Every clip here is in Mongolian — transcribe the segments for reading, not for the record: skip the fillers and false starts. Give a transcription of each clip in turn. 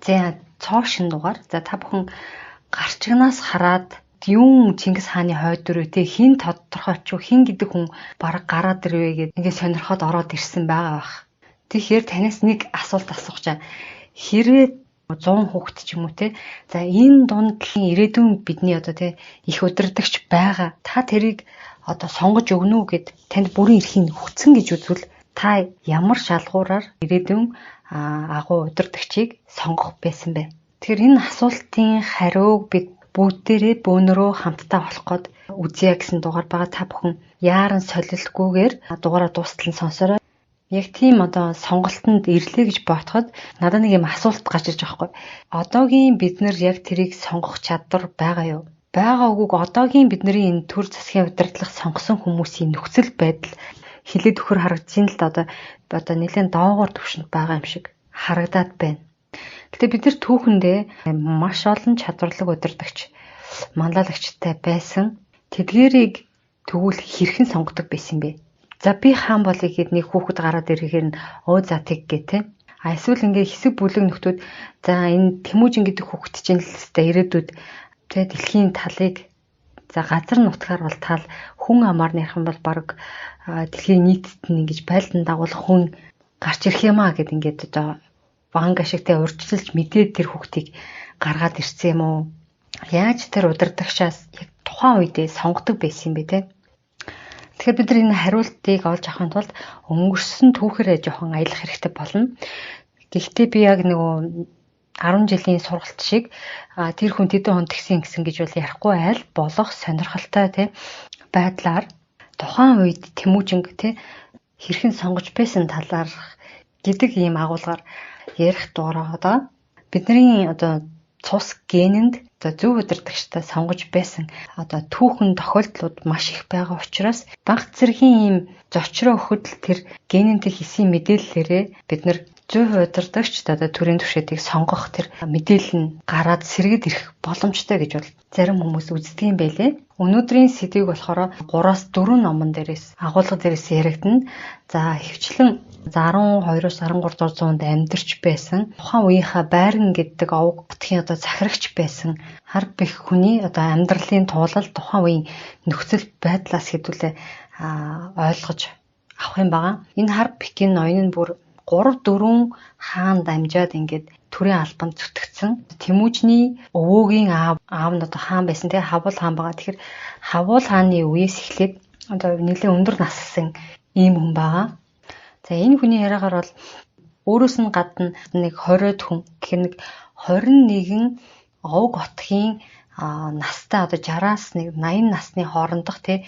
За цоо шин дугаар. За та бүхэн гарчигнаас хараад юун Чингис хааны хойд өрөө те хин тодорхой ч хин гэдэг хүн бараг гараад ирвэ гэд ингээд сонирхоод ороод ирсэн байгаа бах. Тэгэхээр танаас нэг асуулт асуух чаа. Хэрвээ 100 хүүхэд ч юм уу те. За энэ дунд ирээдүйн бидний одоо те их удирдагч байгаа. Та тэрийг одоо сонгож өгнө үү гэд танд бүрийн эрхийн өгсөн гэж үзвэл та ямар шалгуураар ирээдүйн агуу удирдагчийг сонгох байсан бэ? Тэгэхээр энэ асуултын хариуг бид бүгдээрээ бөөнөрөө хамтдаа болох гээд үзье гэсэн дугаар байгаа. Та бүхэн яаран солилгүйгээр дугаараа дуустал нь сонсорой. Яг тийм одоо сонголтонд ирлээ гэж бодоход надад нэг юм асуулт гарч ирж байгаа байхгүй. Одоогийн бид нар яг тэрийг сонгох чадвар байгаа юу? Байгаа үгүйг одоогийн бидний энэ төр засгийн удирдлага сонгосон хүмүүсийн нөхцөл байдал хилээд өхөр харагдаж ин л да одоо нэлээд доогуур түвшинд байгаа юм шиг харагдаад байна. Гэтэ бид нар түүхэндээ маш олон чадварлаг удирдагч, манлайлагчтай байсан. Тэдгээрийг тэгвэл хэрхэн сонгодог байсан бэ? За би хаан болъё гэд нэг хүүхэд гараад ирэхээр нь өө за тэг гэ тэ. А эсвэл ингээ хэсэг бүлэг нөхдүүд за энэ Тэмүүжин гэдэг хүүхэд чинь л өстой ирээдүйд тэ дэлхийн талыг за газар нутгаар бол тал хүн амаар нэрх юм бол баг дэлхийн нийтэд нь ингэж байлдан дагуулах хүн гарч ирэх юм а гэд ингээд одоо банк ашигтай урьдчилж мэдээд тэр хүүхдийг гаргаад ирсэн юм уу? Яаж тэр удирдагчаас яг тухайн үедээ сонгодог байсан юм бэ те? Тэгэхээр бид нар энэ хариултыг олж авахын тулд өнгөрсөн түүхээрээ жоохон аялах хэрэгтэй болно. Гэхдээ би яг нөгөө 10 жилийн сургалт шиг тэр хүн тэдэн он тэгсэн гэсэн гэж бол ярихгүй аль болох сонирхолтой те байдлаар тухайн үед Тэмүүжинг те хэрхэн сонгож байсан талаар гэдэг ийм агуулгаар ярих дугаар байгаа. Бидний одоо цус генэнд одоо зөв удирдагчтай сонгож байсан одоо түүхэн тохиолдлууд маш их байгаа учраас баг зэргийн ийм зочроо өгөхөд л тэр генэнтэй хийсэн мэдээллээрээ бид нар зөв удирдагч одоо төрийн түвшээдийг сонгох тэр мэдээлэл нь гараад сэргэд ирэх боломжтой гэж бол зарим хүмүүс үздэг юм байлээ. Өнөөдрийн сэдвийг болохоор 3-аас 4 номон дээрээс агуулга дээрээс яригдана. За хөвчлэн 12-оос 13 дугаар зуунд амьдарч байсан тухайн үеийнхаа Байран гэдэг овг хотын одоо захирагч байсан хар бэх хүний одоо амьдралын туулал тухайн үеийн нөхцөл байдлаас хэдүүлээ ойлгож авах юм байгаа. Энэ хар бэхийн ноён нь бүр 3-4 хаан дамжаад ингээд төрийн албанд зүтгэцэн. Тэмүүжний өвөөгийн аав нь одоо хаан байсан тийм Хавуул хаан байгаа. Тэгэхээр Хавуул хааны үеэс эхлээд одоо нэлээд өндөр наслсан ийм хүн байгаа. За энэ хүний яриагаар бол өөрөөс нь гадна нэг 20-од хүн гэхээр нэг 21 овг отгийн настай одоо 60-аас нэг 80 насны хоорондох тий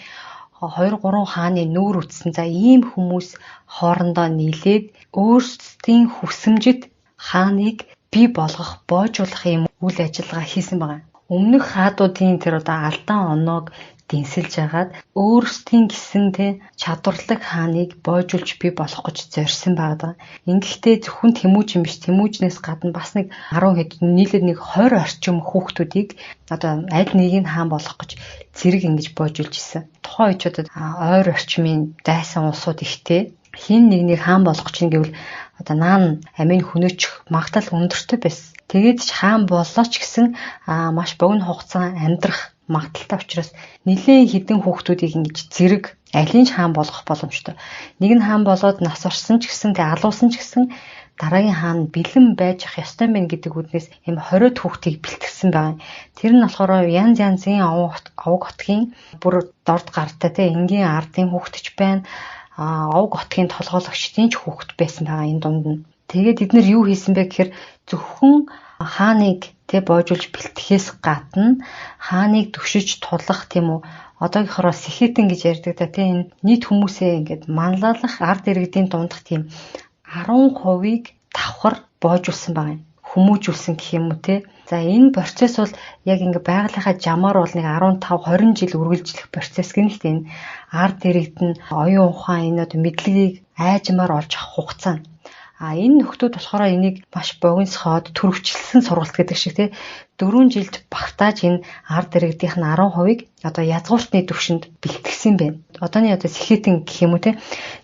2 3 хааны нүүр үтсэн. За ийм хүмүүс хоорондоо нийлээд өөрсдийн хүсэмжит хааныг бий болгох, боожуулах ийм үйл ажиллагаа хийсэн байгаа. Өмнөх хаадуудын тэр одоо алдаан оноог дэнсэлж агаад өөрсдийн гисэн тэ чадварлаг хааныг боожуулж бий болох гэж зорьсон байгаа. Ингэхдээ зөвхөн Тэмүүжин биш, Тэмүүжнээс гадна бас нэг 10 хэд нийлээд нэг 20 орчим хүүхдүүдийг одоо аль нэг нь хаан болох гэж зэрэг ингэж боожуулж исэн. Тухайн үед ч одоо ойр орчмын дайсан улсууд ихтэй хин нэг нэг хаан болох чинь гэвэл одоо наан амийн хөнөөчих магадлал өндөртэй байсан. Тэгээд ч хаан боллоо ч гэсэн маш богино хугацаанд амьдрах магадлалтай учраас нэлээд хідэн хүүхдүүдийг ингэж зэрэг алийг ч хаан болгох боломжтой. Нэг нь хаан болоод нас орсон ч гэсэн тэг алуусан ч гэсэн дараагийн хаан бэлэн байж ах ёстой мэн гэдэг үднээс ийм 20 хүүхдийг бэлтгэсэн байгаа. Тэр нь болохоор янз янзын овг отгийн бүр дорд гартай те энгийн ардын хүүхд ч байна. Овг отгийн толгойлогчдын ч хүүхд байсан байгаа энэ дунд нь. Тэгээд эднэр юу хийсэн бэ гэхээр зөвхөн хааныг тэ боожуулж бэлтгэхээс гадна хааныг төвшиж тулах тийм үү одоогийнхороо сэхэтэн гэж ярьдаг та тийм энэ нийт хүмүүсээ ингээд манлайлах ард иргэдийн дундах тийм 10%-ыг давхар боожуулсан байгаа юм. Хүмүүжүүлсэн гэх юм уу те. За энэ процесс бол яг ингээ байгалийнхаа жамаар бол нэг 15 20 жил үргэлжлэх процесс гэнэ л тийм ард иргэд нь оюун ухаан энэ одоо мэдлэгийг айжмаар олж авах хугацаа. А энэ нөхдүүд болохоор энийг маш богиносхоод төрөвчлсөн сургалт гэдэг шиг тий 4 жилд багтааж энэ ард иргэдийнх нь 10%-ыг одоо язгууртны төвшөнд бэлтгэсэн байна. Одооны одоо сэхэтэн гэх юм уу тий.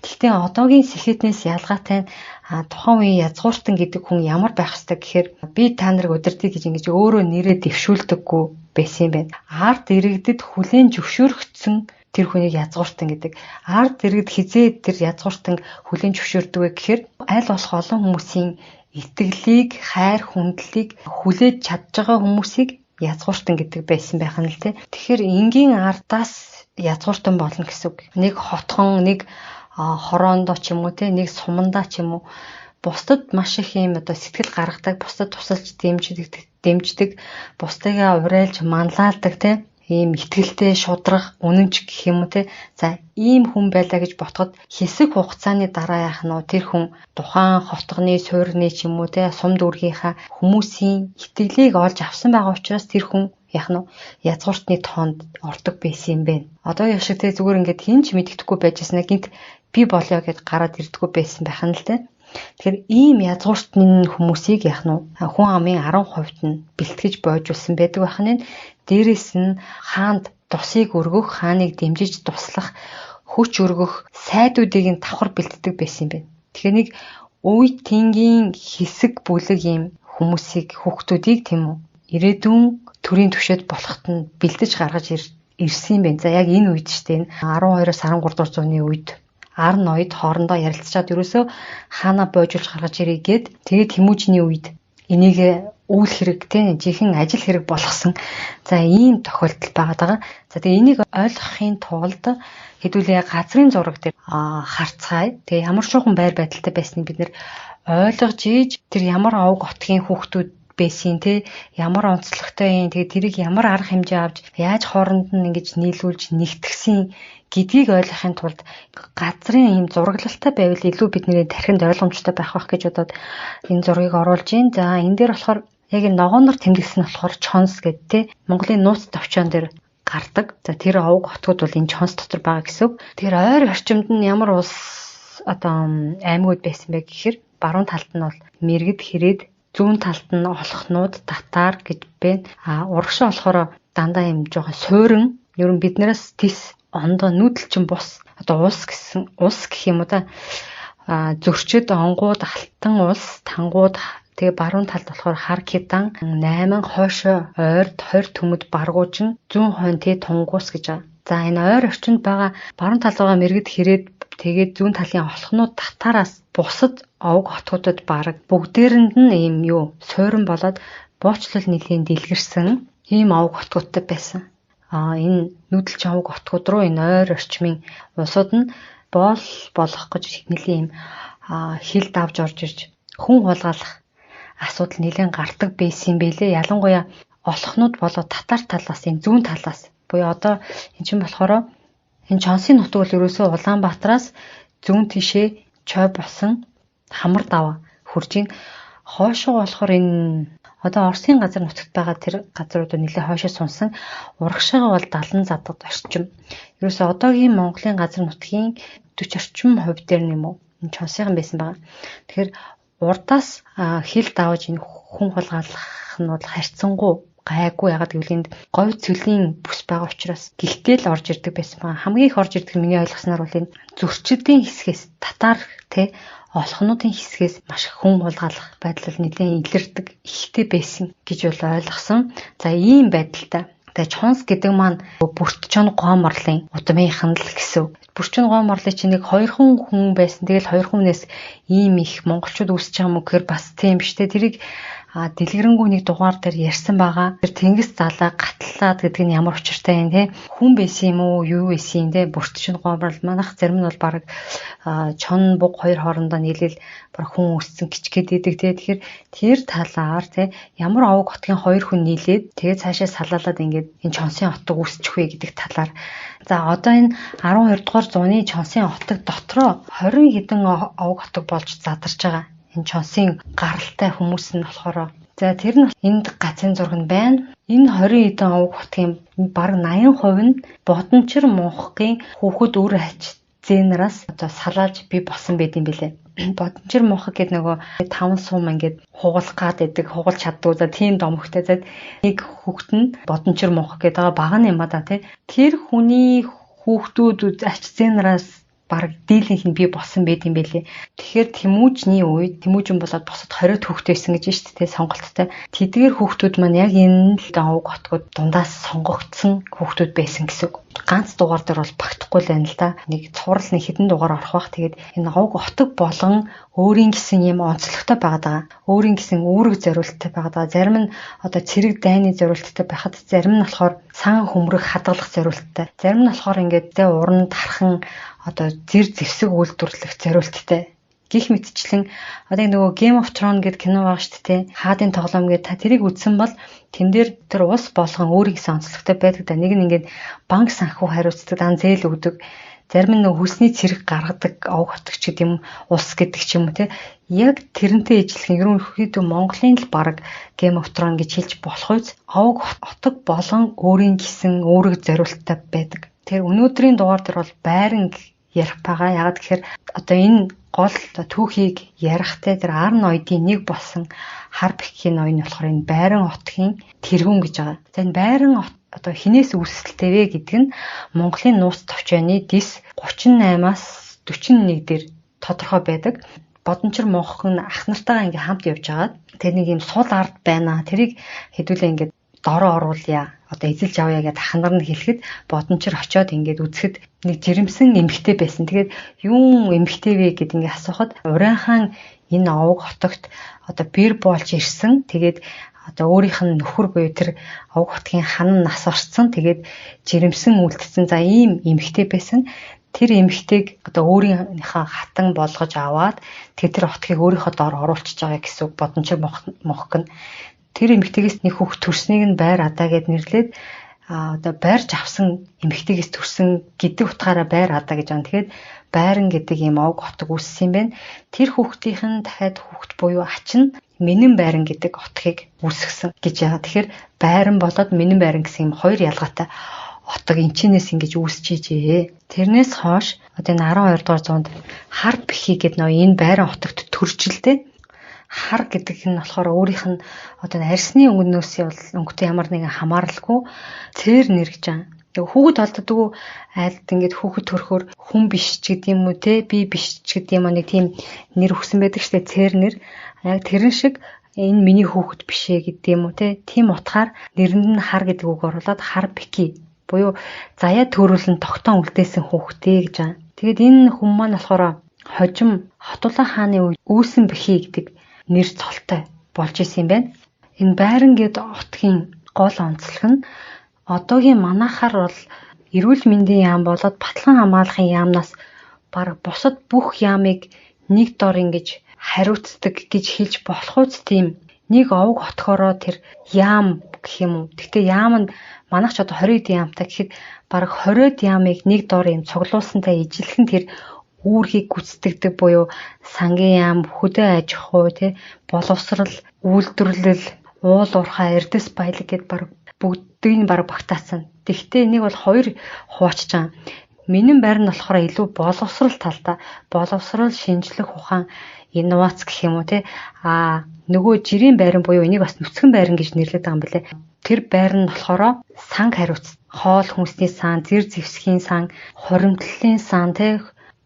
Гэхдээ одоогийн сэхэтнээс ялгаатай нь Тухайн үеийн язгууртан гэдэг хүн ямар байх ёстой гэхээр би та нарыг удирдъя гэж ингэж өөрөө нэрээ дэвшүүлдэггүй байсан юм байна. Ард иргэдэд хүлээн зөвшөөрөгдсөн тэр хүнийг язгууртан гэдэг. Ард иргэд хизээ тэр язгууртан хүлээн зөвшөөрдөг вэ гэхээр аль болох олон хүмүүсийн итгэлийг, хайр хүндлэлийг хүлээж чадж байгаа хүмүүсийг язгууртан гэдэг байсан байх нь л тий. Тэгэхээр энгийн ардаас язгууртан болно гэсэн үг. Нэг хотхон, нэг хороондоо ч юм уу тий, нэг сумандаа ч юм уу бусдад маш их юм одоо сэтгэл гаргадаг, бусдад тусалж дэмждэг, бусдыгаа урайлж манлайлдаг тий. Ийм итгэлтэй шудраг, үнэнч гэх юм уу те. За ийм хүн байлаа гэж ботход хэсэг хугацааны дараа яах нь вэ? Тэр хүн тухайн хотгоны, суурины ч юм уу те, сум дүүргийнхаа хүмүүсийн итгэлийг олж авсан байгаа учраас тэр хүн яах нь вэ? Язгууртны тоонд ордог байсан юм байна. Одоо яг шиг те зүгээр ингээд хэн ч мэддэхгүй байжсанаа гинт би болёо гэд гараад ирдэггүй байсан байх нь л те. Тэгэхээр ийм язгууртны хүмүүсийг яах нь вэ? Хүн амын 10% нь бэлтгэж бойжуулсан байдаг байх нь. Дээрээс нь хаанд тусыг өргөх, хааныг дэмжиж туслах, хүч өргөх сайдуудыг нь давхар бэлддэг байсан юм байна. Тэгэхээр нэг үе тэнгийн хэсэг бүлэг ийм хүмүүсийг, хүүхдүүдийг тийм үү, ирээдүйн төрийн түвшээд болоход нь бэлдэж гаргаж ирсэн юм байна. За яг энэ үед ч тийм 12-оос 13 дугаар зууны үед Ар ноёд хоорондоо ярилцчаад ерөөсөө хаанаа бойжуулж гаргаж ирээ гээд тэгээд Тэмүүжний үед энийг үйл хэрэг тийм жинхэнэ ажил хэрэг болгосон. За ийм тохиолдол байгаа даа. За тэгээ энийг ойлгохын тулд хэдүүлээ газрын зураг дээр харцгаая. Тэгээ ямар шуухан байр байдалтай байсныг бид нэр ойлгож ийж тэр ямар овг отгийн хүүхдүүд байсан те ямар онцлогтой юм, тэгээ тэрийг ямар арга хэмжээ авч яаж хооронд нь ингэж нийлүүлж нэгтгсэн гэдгийг ойлгохын тулд газрын ийм зураглалтай байвал илүү бидний тархинд ойлгомжтой байх байх гэж бодоод энэ зургийг оруулж байна. За энэ дээр болохоор яг энэ ногооноор тэмдэглэсэн нь болохоор Чонс гэдэг те Монголын нууц товчоон дээр гардаг. За тэр овг хотгууд бол энэ Чонс дотор байгаа гэсэн үг. Тэгэхээр ойр орчимд нь ямар улс одоо аймагуд байсан бэ гэхээр баруун талд нь бол Мэргэд, Хэрээд, зүүн талд нь Олхнууд, Татар гэж байна. А урагшаа болохоор дандаа юм жоохон суурин, ер нь биднээс тис ондоо нүүдэлчин бус одоо улс гэсэн улс гэх юм уу да. А зөрчид, онгууд, алтан улс, тангууд, тэгээ баруун талд болохоор хар кидан, 8 хойшоо ойрд, 20 төмөд баргуучин, зүүн хойно тэ тунгуус гэж байгаа. За энэ ойр орчинд байгаа баруун талд байгаа Мэргэд, Хэрээд, тэгээд зүүн талын Олхнууд, Татараас бусад овг хотгуудад бараг бүгдээрэнд нь ийм юу суурин болоод буучлал нэлийн дэлгэрсэн ийм овг хотгуудтай байсан. Энэ нүүдэлчин овг хотгууд руу энэ ойр орчмын улсууд нь боол болох гэж нэлийн ийм хил давж орж ирж хүн хулгайлах асуудал нэлээд гардаг байсан юм бэлээ. Ялангуяа Олхнууд болоо Татар талаас, энэ зүүн талаас буюу одоо эн чинь болохоор энэ Чонсын нутаг бол ерөөсөө Улаанбаатараас зүүн тишээ чой болсон хамар даваа хурж ин хойшоо болохоор энэ одоо Оросын газар нутагт байгаа тэр газрууд нэлээд хойшоо сунсан, урагшаага бол 70 задад орчим. Ерөөсөө одоогийн Монголын газар нутгийн 40 орчим хувь дээр нь юм уу энэ Чонсынхан байсан байгаа. Тэгэхээр урдаас хил давж энэ хүн хулгайлах нь бол харьцангуй гайгүй, ягаад гэвэл энд говь цөлийн бүс байгаа учраас гихтэл л орж ирдэг байсан байгаа. Хамгийн их орж ирдэг миний ойлгосноор бол энэ зөрчидийн хэсгээс татар те олхнуудын хэсгээс маш их хүн хулгайлах байдал нэлээд илэрдэг ихтэй байсан гэж бол ойлгосон. За ийм байдалтай. Тэгээ Чонс гэдэг маань Бүртчон Гооморлын удмынхан л гэсэн. Бүртчон Гооморлын чинь нэг хоёрхан хүн байсан. Тэгэл хоёр хүнээс ийм их монголчууд үүсэж байгаа юм уу гэхээр бас тийм биш те. Тэрийг дэлгэрэнгүй нэг дугаар дээр ярьсан байгаа. Тэр тэнгис залаа гатлаад гэдэг нь ямар учиртай юм те. Хүн байсан юм уу, юу байсан юм те. Бүртчон Гооморл манайх зарим нь бол бараг чон буг хоёр хоорондоо нийлэл бараг хүн өссөн гिचгээд идэг те. Тэгэхээр тэр талаар те ямар овг хотгийн хоёр хүн нийлээд тэгээ цаашаа салаалаад ингээд энэ Чонсын отог үүсчих вэ гэдэг талаар. За одоо энэ 12 дугаар зууны Чонсын отог дотроо 20 хэдэн овг отог болж задарч байгаа. Энэ Чонсын гаралтай хүмүүс нь болохоор за тэр нь энд гацын зураг нь байна. Энэ 20 хэдэн овг хотгийн бараг 80% нь Бодончир мунхгийн хүүхэд үр ач зээнараас одоо салаалж бий болсон байд юм билээ. Бодончир мунхаг гэдэг нөгөө 5 сум ингээд хугалах гад байдаг, хугалж чаддгүй. За тийм домогтой. За нэг хүүхэд нь Бодончир мунхаг гэдэг байгаа бага нь юм ба да тий. Тэр хүний хүүхдүүд ач зээнараас Бараг дийлэнх нь бий болсон байт юм байлээ. Тэгэхээр Тэмүүжний үед Тэмүүжин болоод бусад 20 хүүхдээ байсан гэж шүү дээ, сонголттой. Тэдгээр хүүхдүүд маань яг энэ л овг хотгод дундаас сонгогдсон хүүхдүүд байсан гэсэн үг. Ганц дугаар дээр бол багтахгүй л байна л да. Нэг цуврал нэг хэдэн дугаар орох бах. Тэгээд энэ овг отог болгон өөрийн гэсэн юм онцлогтой байгаад байгаа. Өөрийн гэсэн үүрэг зориулттай байгаад байгаа. Зарим нь одоо цэрэг дайны зориулттай байхад зарим нь болохоор сан хөмрөх хадгалах зориулттай. Зарим нь болохоор ингээд зэ уран тархан одоо зэр зэвсэг үйлдвэрлэх зориулттай. Гэх мэтчлэн одоо нөгөө Game of Thrones гэдэг кино байгаа шүү дээ. Хаадын тоглоом гэдэг та тэрийг үзсэн бол тэн дээр тэр улс болгон өөрийн гэсэн онцлогтой байдаг да. Нэг нь ингээд банк санхүү хариуцдаг, дан зээл өгдөг. Зарим нь нөгөө хөлсний цэрэг гаргадаг овг хотогч гэдэг юм улс гэдэг ч юм уу те. Яг тэрнтэй ижилхэн ерөнхийдөө Монголын л баг Game of Thrones гэж хэлж болох үз. Овг отог болон өөрийн гэсэн үүрэг зориулттай байдаг. Тэр өнөөдрийн дугаар дээр бол байран ярих байгаа. Яагаад гэхээр одоо энэ гол түүхийг ярихтай тэр 10 ноёдын нэг болсон хар бэхгийн ноён болохоор энэ Байран отгийн тэргүүн гэж байгаа. За энэ Байран от одоо хинээс үүсэлтэй вэ гэдэг нь Монголын нууц товчооны дис 38-аас 41 дээр тодорхой байдаг. Бодончор монхон ах нартайгаа ингээ хамт явж байгаад тэр нэг юм сул ард байна. Тэрийг хэдүүлээ ингээд дороо оруулъя. Одоо эзэлж авъя гэдээ ах нар нь хэлэхэд Бодончор очиод ингээд үзэхэд нэг жирэмсэн эмэгтэй байсан. Тэгээд юун эмэгтэй вэ гэд ингээд асуухад урайхаан энэ овг хотогт одоо бэр болж ирсэн. Тэгээд одоо өөрийнх нь нөхөр буюу тэр овг хотгийн хан нь нас орцсон. Тэгээд жирэмсэн үлдсэн. За ийм эмэгтэй байсан. Тэр эмэгтэйг одоо өөрийнхөө хатан болгож аваад тэгээд тэр хотгийг өөрийнхөө дор оруулчихж байгаа гэсэн үг Бодончор монх нь. Тэр эмэгтэйгээс нэг хүүхд төрснийг нь байр адаа гэд нэрлээд одоо байрч авсан эмэгтэйгээс төрсөн гэдэг утгаараа байр адаа гэж байна. Тэгэхээр байран гэдэг ийм овг хотог үүссэн юм байна. Тэр хүүхдийнх нь дахиад хүүхд буюу ач нь Минэн байран гэдэг отгийг үүсгэсэн гэж байгаа. Тэгэхээр байран болоод Минэн байран гэсэн юм хоёр ялгаатай отог энчинээс ингэж үүсчихжээ. Тэрнээс хойш одоо энэ 12 дугаар зуунд хар бэхий гэдэг нөө энэ байран отогт төржилтэй. Хар гэдэг нь болохоор өөрийнх нь одоо арсны өнгөнөөс бол өнгөтэй ямар нэгэн хамааралгүй цээр нэр гэж байгаа. Хүүхэд олддоггүй айлд ингээд хүүхэд төрөхөөр хүн биш ч гэдэг юм уу те би биш ч гэдэг юм уу нэг тийм нэр өгсөн байдаг штэ цээр нэр. Яг тэрэн шиг энэ миний хүүхэд биш ээ гэдэг юм уу те. Тийм утгаар нэрэнд нь хар гэдэг үг оруулаад хар бэки буюу заяа төрүүлэн тогтоон үлдээсэн хүүхдээ гэж байгаа. Тэгээд энэ хүн маань болохоор хожим Хотулан хааны үед үүсэн бэхий гэдэг нэр цолтой болж исэн юм байна. Энэ байран гээд отгийн гол онцлог нь одоогийн манайхаар бол эрүүл мэндийн яам болоод баталгаан хамгаалахын яамнаас бараг бусад бүх яамыг нэг дор ингэж хариуцдаг гэж хэлж болох үз тийм нэг овг отгоороо тэр яам гэх юм уу. Гэхдээ яам нь манайх ч одоо 20 яамтай гэхэд бараг 20 яамыг нэг дор юм цуглуулсантай ижилхэн тэр үүргийг гүйцэтгэдэг буюу сангийн яам, хөдөө аж ахуй, тэ боловсрал, үйлдвэрлэл, уул уурхай, эрдэс баялаг гэд бараг бүгдийг нь бараг багтаасан. Тэгвэл нэг бол хоёр хуваачж байгаа. Минэн байр нь болохоор илүү боловсрал талдаа, боловсрал, шинжлэх ухаан, инновац гэх юм уу те. А нөгөө жирийн байран буюу энийг бас нүцгэн байран гэж нэрлэдэг байгаа юм билээ. Тэр байр нь болохоор санг хариуц, хоол хүнсний сан, зэр зэвсгийн сан, хуримтлалын сан те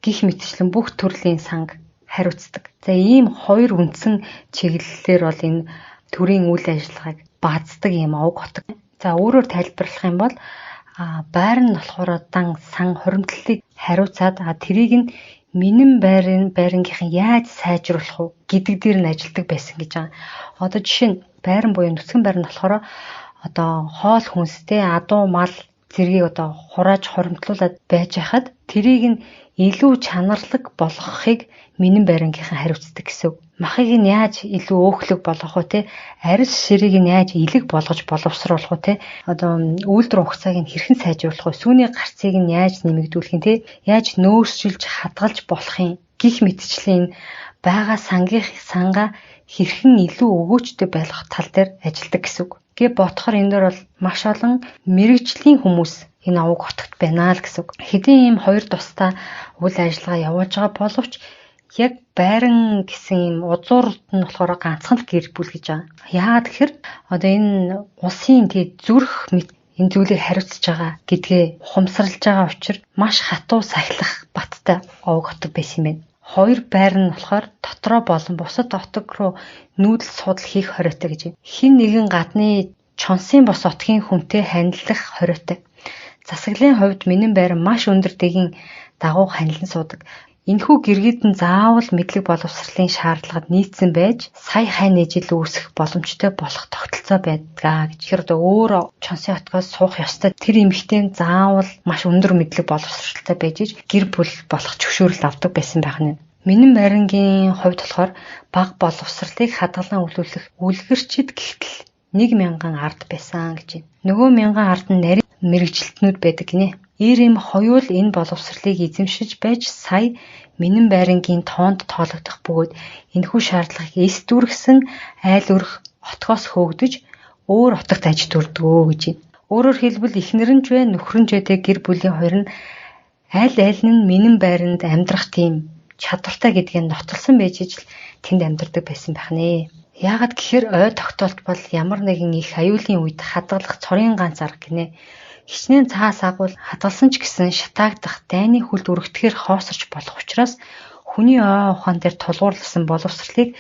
гих мэтчлэн бүх төрлийн санг хариуцдаг. За ийм хоёр үндсэн чиглэлээр бол энэ төрийн үйл ажиллагааг бааздаг юм овг хотог. За өөрөөр тайлбарлах юм бол байр нь болохоор дан сан хуримтлалыг хариуцаад тэрийг нь минэн байрангийнхан яаж сайжруулах уу гэдэг дээр нь ажилладаг байсан гэж байгаа. Одоо жишээ нь байран буюу нүцгэн байр нь болохоор одоо хоол хүнстэй адуу мал зэргийг одоо хурааж хуримтлуулад байж хахад тэрийг нь илүү чанарлаг болгохыг минэн байрангийнхан хариуцдаг гэсэн үг. Махыг нь яаж илүү өөхлөг болгох вэ те? Арьс ширийг нь яаж илэг болгож боловсруулах вэ те? Одоо үйлдвэр хугацааг нь хэрхэн сайжруулах вэ? Сүүний гарцыг нь яаж нэмэгдүүлэх юм те? Яаж нөөсшилж хадгалж болох юм? Гих мэтчлийн байгаа сангийн сангаа хэрхэн илүү өгөөжтэй байлгах тал дээр ажилладаг гэсэн үг. Гэ бодохоор энэ дээр бол маш олон мэрэгжлийн хүмүүс энэ овг хотогт байна л гэсэн үг. Хэдийн ийм хоёр тусдаа үйл ажиллагаа явуулж байгаа боловч яг байран гэсэн ийм узуурт нь болохоор ганцхан л гэр бүл гэж байгаа. Яагаад гэхээр одоо энэ улсын тий зүрх мэт энэ зүйлийг хариуцж байгаа гэдгээ ухамсарлаж байгаа учраас маш хатуу сахилах баттай овог отог байсан юм байна. Хоёр байр нь болохоор дотроо болон бусад отог руу нүүдэл судал хийх хориотой гэж байна. Хэн нэгэн гадны чонсын бос отгийн хүнтэй ханилах хориотой. Засаглалын хувьд Минэн байран маш өндөр дэгийн дагуу ханилан суудаг. Энэхүү гэргийд нь заавал мэдлэг боловсролын шаардлагад нийцсэн байж сая хайн ижил үүсэх боломжтой болох тогтолцоо байдгаа гэж. Тэгэхээр одоо өөр чонсын отгоос суух ёстой тэр эмэгтэй нь заавал маш өндөр мэдлэг боловсролтой байж иж гэр бүл болох зөвшөөрөл авдаг байсан байх нь. Минэн байрангийн хувьд болохоор бага боловсролыг хадгалан өвлүүлэх үлгэрчид гихтэл 1000 ард байсан гэж байна. Нөгөө 1000 ард нь нарийн мэргэжилтнүүд байдаг гинэ. Ир эм хоёул энэ боловсролыг эзэмшиж байж сая Минэн байрангийн тоонд тоологдох бөгөөд энэхүү шаардлагыг эс дүүргэсэн айл өрх отгоос хөөгдөж өөр отогт аж төрдөг гэж байна. Өөрөөр хэлбэл эхнэр нь ч вэ нөхөр нь ч вэ гэр бүлийн хоёр нь аль аль нь Минэн байранд амьдрах тийм чадвартай гэдгийг нотолсон байж ижил тэнд амьдардаг байсан байх нэ. Яагаад гэхээр ой тогтоолт бол ямар нэгэн их аюулын үед хадгалах цорын ганц арга гинэ. Хичнээн цаас агуул хадгалсан ч гэсэн шатаагдах, дайны хүлд өргөтгөхөөр хоосорч болох учраас хүний ой ухаан дээр тулгуурласан боловсролыг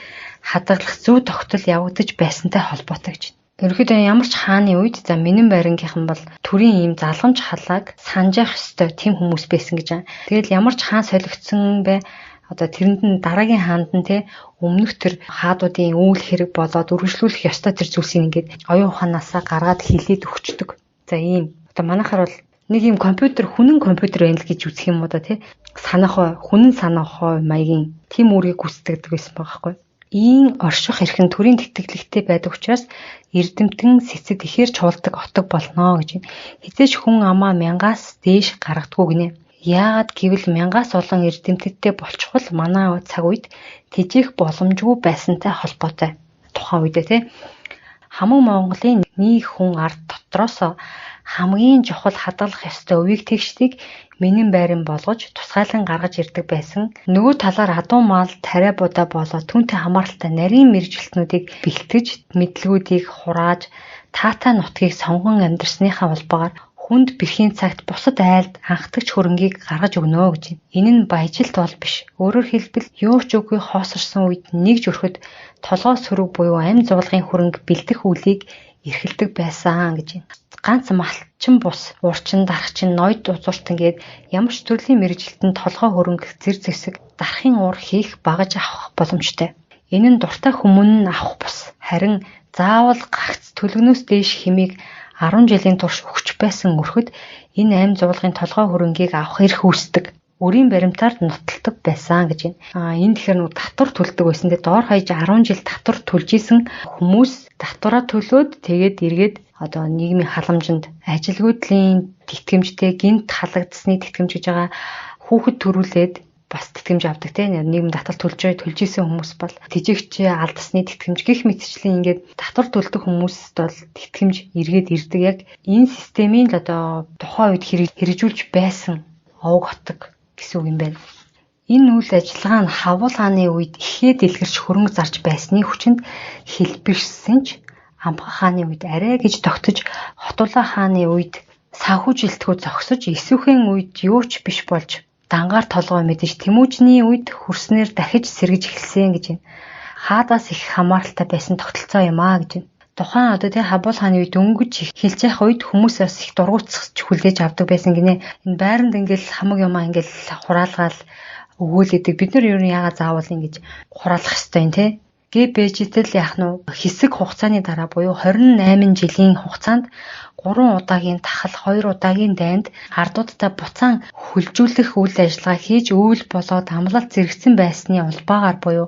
хадгалах зөв тогтол явагдаж байсантай холбоотой гэж байна. Ерөнхийдөө ямар ч хааны үед за Минэн байрангийнхан бол төрийн ийм залгамж халааг санаж явах ёстой тийм хүмүүс байсан гэж байна. Тэгэл ямар ч хаан солигдсон бай одоо тэрэнд нь дараагийн хаанд нь те өмнөх тэр хаадуудын үйл хэрэг болоод үргэлжлүүлэх ёстой тэр зүйлсийг ингээд оюун ухаанаасаа гаргаад хилээд өгчдөг. За ийм одоо манайхаар бол нэг ийм компьютер хүнэн компьютер байна л гэж үзэх юм уу да тий санах хүнэн санах маягийн тийм үүргийг гүйцэтгэдэг байсан байгаа байхгүй. Ийм орших эрх нь төрийн тэтгэлэгтэй байдаг учраас эрдэмтэн цэцэд ихээр чуулдаг отог болно гэж байна. Хэзээ ч хүн амаа 1000-аас дээш гаргадаггүй гинэ. Яагаад гэвэл 1000-аас олон эрдэмтдтэй болчихвол манай цаг үед тэжээх боломжгүй байсантай холбоотой. Тухайн үедээ тий Хамаг Монголын нэг хүн ард дотроос хамгийн чухал хадгалах ёстой өвийг тэгшдийг Минэн байран болгож тусгайлан гаргаж ирдэг байсан. Нөгөө талаар адуу мал, тариа будаа болоод түүнтэй хамааралтай нарийн мэргэжилтнүүдийг бэлтгэж, мэдлэгүүдийг хурааж, таатай нутгийг сонгон амьдарсныхаа улбагаар хүнд бэрхийн цагт бусад айлд анхдагч хөрөнгийг гаргаж өгнө гэж байна. Энэ нь баяжилт бол биш. Өөрөөр хэлбэл юу ч үгүй хоосорсон үед нэг жөрөхөд толгой сөрөг буюу амь зуулгын хөрөнгө бэлдэх үлийг эрхэлдэг байсан гэж байна. Ганц малчин бус, урчин, дархчин, ноёд узууртан гээд ямар ч төрлийн мэргэжилтэн толгой хөрөнгө зэр зэсэг дарахын уур хийх багаж авах боломжтой. Энэ нь дуртай хүмүүн нь авах бус. Харин заавал гагц төлгөнөөс дээш хэмийг 10 жилийн турш өгч байсан өрхөд энэ амь зуулгын толгой хөрөнгийг авах эрх үүсдэг. Өрийн баримтаар нотолдог байсан гэж байна. Энэ тэгэхээр нөгөө татвар төлдөг байсан. Тэгээ доор хаяж 10 жил татвар төлж исэн хүмүүс татвараа төлөөд тэгээд эргээд одоо нийгмийн халамжинд ажилгүйдлийн тэтгэмжтэй гинт халагдсны тэтгэмж гэж байгаа хүүхэд төрүүлээд бас тэтгэмж авдаг тийм нийгэм татвар төлж исэн хүмүүс бол тэжээгчээ алдсны тэтгэмж гих мэтчлийн ингээд татвар төлдөг хүмүүст бол тэтгэмж эргээд ирдэг. Яг энэ системийн л одоо тухайн үед хэрэгжүүлж байсан овог отог гэсэн үг юм байна. Энэ үйл ажиллагаа нь Хавуул хааны үед ихээ дэлгэрч хөрөнгө зарж байсны хүчинд хэлбэрсэн ч Амха хааны үед арай гэж тогтож, Хотулаа хааны үед санхүүжилтгүй зогсож, Есүхэн үед юу ч биш болж дангаар толгой мэдэж, Тэмүүжний үед хөрснээр дахиж сэргэж эхэлсэн гэж байна. Хаадаас их хамааралтай байсан тогтолцоо юм аа гэж байна. Тухайн одоо тий Хабуул хааны үед дөнгөж эхэлж явах үед хүмүүс бас их дургуутсах хүлээж авдаг байсан гинэ. Энэ байранд ингээл хамаг юмаа ингээл хураалгаал өгөөлэдэг. Бид нар ер нь яагаад заавал ингэж хураалгах ёстой юм те? ГБЖ-тэл яах нь хэсэг хугацааны дараа буюу 28 жилийн хугацаанд 3 удаагийн тахал, 2 удаагийн дайнд ардуудтай буцаан хөлжүүлэх үйл ажиллагаа хийж үйл болоод амлалт зэрэгцэн байсны улбаагаар буюу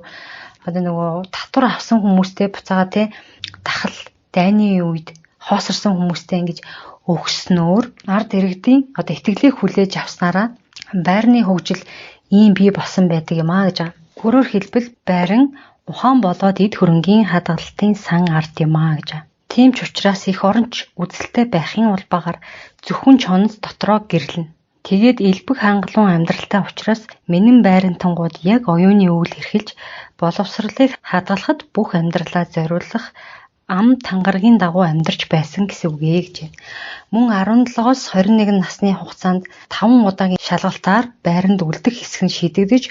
одоо нөгөө татвар авсан хүмүүстэй буцаага те тахал дайны үед хоосорсон хүмүүстэй ингэж өгснөөр ард иргэдийн одоо итгэлийг хүлээж авснараа байрны хөгжил ийм бий болсон байдаг юм а гэж байгаа. Өөрөөр хэлбэл байран ухаан болоод эд хөрөнгийн хадгалалтын сан ард юм а гэж байгаа. Тийм ч учраас их оронч үзэлтэй байхын улбаагаар зөвхөн чоноц дотроо гэрлэнэ. Тэгээд элбэг хангалуун амьдралтай учраас минэн байрантангууд яг оюуны үйл эрхэлж боловсролыг хадгалахад бүх амьдралаа зориулах ам тангаргийн дагуу амьдарч байсан гэсэн үг ээ гэж байна. Мөн 17-оос 21 насны хугацаанд 5 удаагийн шалгалтаар байранд үлдэх хэсэг нь шийдэгдэж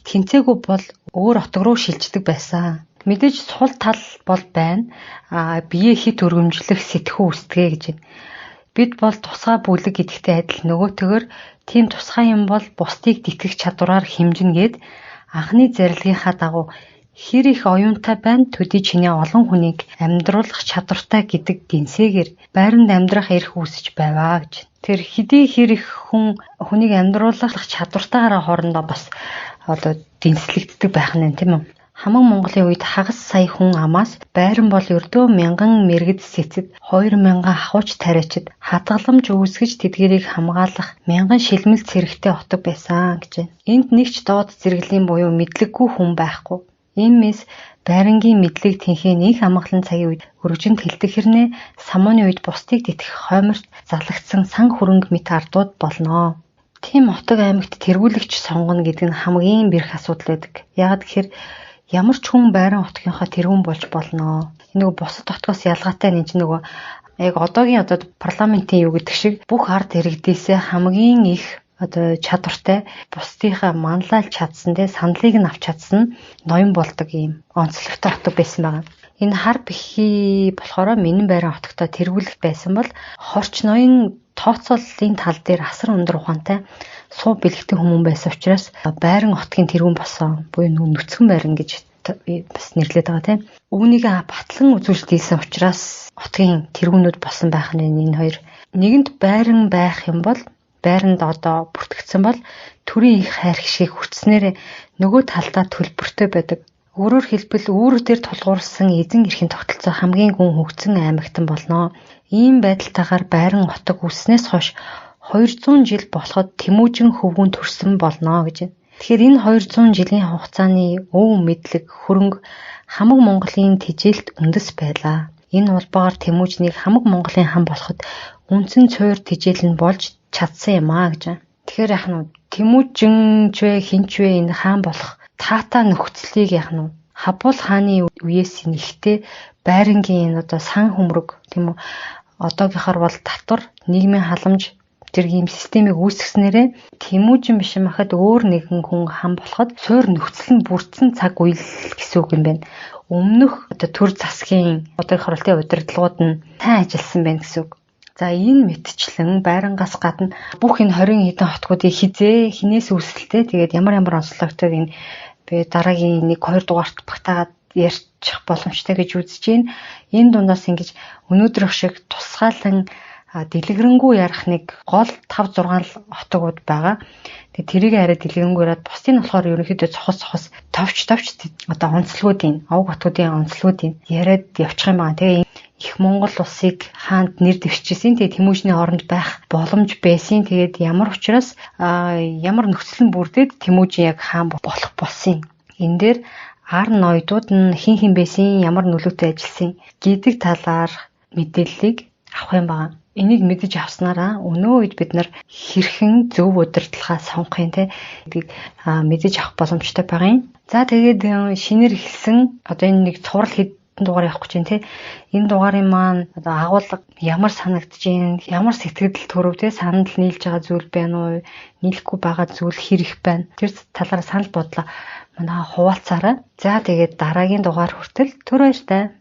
тэнцээгүй бол өөр отог руу шилждэг байсан. Мэдээж сул тал бол байна. Бие хит өргөмжлөх сэтгхүү үүсдэгэ гэж байна. Бид бол тусгай бүлэг гэдэгтэй адил нөгөөтэйгөр тийм тусгай юм бол бусдыг тэтгэх чадвараар хэмжинэ гээд анхны зарилгынхаа дагуу хэр их оюунтай байна төдий чинээ олон хүнийг амьдруулах чадвартай гэдэг дэнсээгээр байранд амьдрах эрх үүсэж байваа гэж. Тэр хэдий хэр их хүн хүнийг амьдруулах чадвартайгаараа хоорондоо бас одоо дэнслэгддэг байх нь тийм үү? Хамаг Монголын үед хагас сая хүн амаас байран бол ердөө мянган мэргэд сэцэд 2000 ахуйч тариачид хадгаламж үүсгэж тэдгэрийг хамгаалах мянган шилмэл цэрэгтэй отог байсан гэж байна. Энд нэг ч доод зэрэглэлийн буюу мэдлэггүй хүн байхгүй. Иймээс байрангийн мэдлэг тэнхээ нэг амгалан цагийн үед өргөжинд хэлдэг хэрнээ самууны үед бусдыг тэтгэх хойморт залгагдсан сан хөрөнгө мэт ардууд болно. Тийм отог аймагт тэргүүлэгч сонгоно гэдэг нь хамгийн бэрх асуудал байдаг. Яагаад гэхээр ямар ч хүн байран отгийнхоо тэргүүн болж болно. Энэ нөгөө бусад отгоос ялгаатай нь чинь нөгөө яг одоогийн одоо парламентын юу гэдэг шиг бүх ард иргэдээсээ хамгийн их одоо чадвартай бусдынхаа манлайлж чадсан те саналыг нь авч чадсан ноён болдог ийм онцлогтой отог байсан байгаа. Энэ хар бэхий болохоор Минэн байран отогтой тэргүүлэх байсан бол хорч ноён тооцооллын тал дээр асар өндөр ухаантай суу бэлэгтэй хүмүүн байсан учраас байран отгийн тэргүүн болсон. Буюу нөгөө нүцгэн байран гэж бас нэрлэдэг байгаа тийм. Үүнийг батлан үзүүлэлт хийсэн учраас отгийн тэргүүнүүд болсон байх нь энэ хоёр. Нэгэнт байран байх юм бол байранд одоо бүртгэгдсэн бол төрийн их хайр хишгийг хүртснээр нөгөө талдаа төлбөртэй байдаг. Өөрөөр хэлбэл үүрэг дээр тулгуурласан эзэн эрхийн тогтолцоо хамгийн гүн хөгжсөн аймагтан болно. Ийм байдалтайгаар байран отог үүсснээс хойш 200 жил болоход Тэмүжин хөвгүүн төрсөн болно гэж байна. Тэгэхээр энэ 200 жилийн хугацааны өв мэдлэг хөрөнгө хамаг Монголын тэжээлт үндэс байлаа. Энэ улбаагаар Тэмүжнийг хамаг Монголын хан болоход үндсэн цуур тэжээл нь болж чадсан юм аа гэж байна. Тэгэхээр яах нь Тэмүжин ч вэ хэн ч вэ энэ хаан болох таатай нөхцөлийг яах нь Хабуул хааны үеэс нэгтээ байрангийн энэ одоо сан хөмрөг тийм үү одоогийнхоор бол татвар нийгмийн халамж тэр ийм системийг үүсгэснээрээ Тэмүжин биш юм ахад өөр нэгэн хүн хан болоход суур нөхцөл нь бүрдсэн цаг үе л гэсэн үг юм байна. Өмнөх одоо төр засгийн одоогийнхоор л тийм удирдлагууд нь сайн ажилласан байна гэсэн үг. За энэ мэтчлэн байрангаас гадна бүх энэ 20 хэдэн хотгуудыг хизээ хинээс үүсэлтэй тэгээд ямар ямар онцлогтой энэ би дараагийн 1 2 дугаарт багтаагаад ярьчих боломжтой гэж үзэж байна. Энэ дундаас ингэж өнөөдрөх шиг тусгаалan дэлгэрэнгүй ярих нэг гол 5 6 отогууд байгаа. Тэгээ тэрийг арай дэлгэрэнгүй яриад бусдыг нь болохоор ерөнхийдөө цохос цохос товч товч одоо онцлогуудын овг хотгуудын онцлогуудын яриад явчих юм байна. Тэгээ их Монгол улсыг хаанд нэр дэвшижсэн. Тэгээ Тэмүжний оронд байх боломж байсан. Тэгээд ямар учраас ямар нөхцөл нь бүрдээд Тэмүжин яг хаан болох болсон. Энэ дээр ар ноёдууд нь хэн хэн байсан, ямар нөлөөтэй ажилласан гэдэг талаар мэдээллийг авах юм байна. Энийг мэдэж авснараа өнөө үед бид нар хэрхэн зөв удирдлагаа сонгох юм те гэдгийг мэдэж авах боломжтой байгаа юм. За тэгээд шинээр эхэлсэн одоо энэ нэг цуврал хэдэн дугаар явах гэж байна те. Энэ дугаарын маань одоо агуулга ямар санагдаж байна, ямар сэтгэл төрөв те, санал нийлж байгаа зүйл байна уу, нийлэхгүй байгаа зүйл хэр их байна. Тэр талаараа санал бодлоо манай хуваалцаарай. За тэгээд дараагийн дугаар хүртэл түр баяртай.